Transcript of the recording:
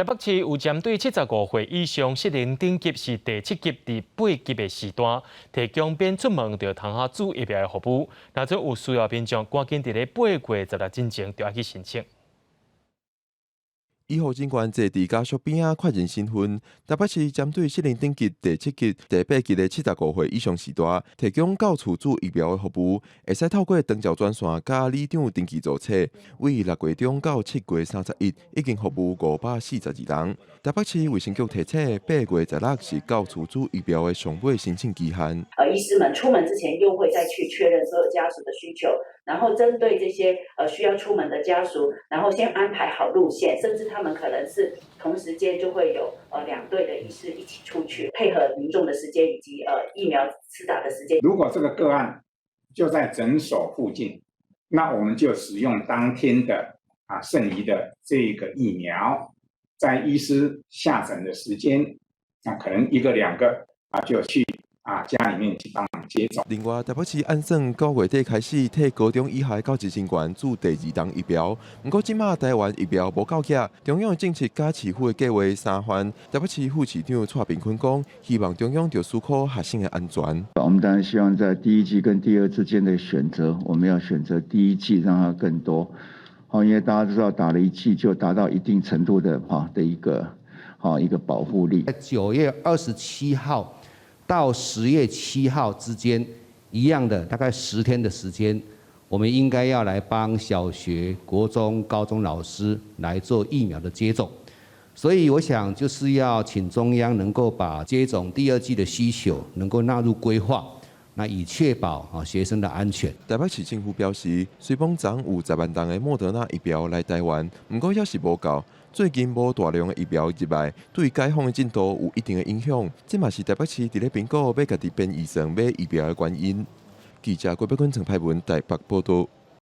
台北市有針對75歲以上失能等級是第七級至八級的時段，提供免出門就通哈注疫苗的服務。若準有需要民眾，趕緊佇咧8月16之前就愛去申請。醫護人員坐佇家屬邊仔確認身份。台北市針對失能等級第七級、第八級的75歲以上序大，提供到厝注疫苗的服務，會使透過長照專線佮里長登記造冊。為6月中到7月31，已經服務542人。台北市衛生局提醒，8月16是到厝注疫苗的上尾申請期限。醫師們出門之前又會再去確認所有家屬的需求，然後針對這些需要出門的家屬，然後先安排好路線，甚至他們可能是同時間就會有兩隊的醫師一起出去，配合民眾的時間以及疫苗施打的時間。如果這個個案就在診所附近，那我們就使用當天的剩餘的這個疫苗，在醫師下診的時間，那可能一個兩個就去家裡面去幫忙接種。另外，台北市按算9月底開始替高中以下的教職人員注第二針疫苗，毋過這馬台灣疫苗無夠額，中央的政策佮市府的計劃相反。台北市副市長蔡炳坤講，希望中央著思考學生的安全。我們當然希望在第一劑跟第二劑之間的選擇，我們要選擇第一劑，讓它更多。好，因為大家都知道打了一劑就達到一定程度的哈的一個好一個保護力。在9月27號到10月7號之間，一樣的大概10天的時間，我們應該要來幫小學、國中、高中老師來做疫苗的接種。所以我想就是要請中央能夠把接種第二劑的需求能夠納入規劃，那以確保學生的安全。台北市政府表示，雖罔昨有10萬劑的莫德納疫苗來台灣，毋過猶是無夠。最近無大量的疫苗入來，對解封的進度有一定的影響。這嘛是台北市佇咧評估欲家己編預算買疫苗的原因。記者郭碧坤、陳派文台北報道。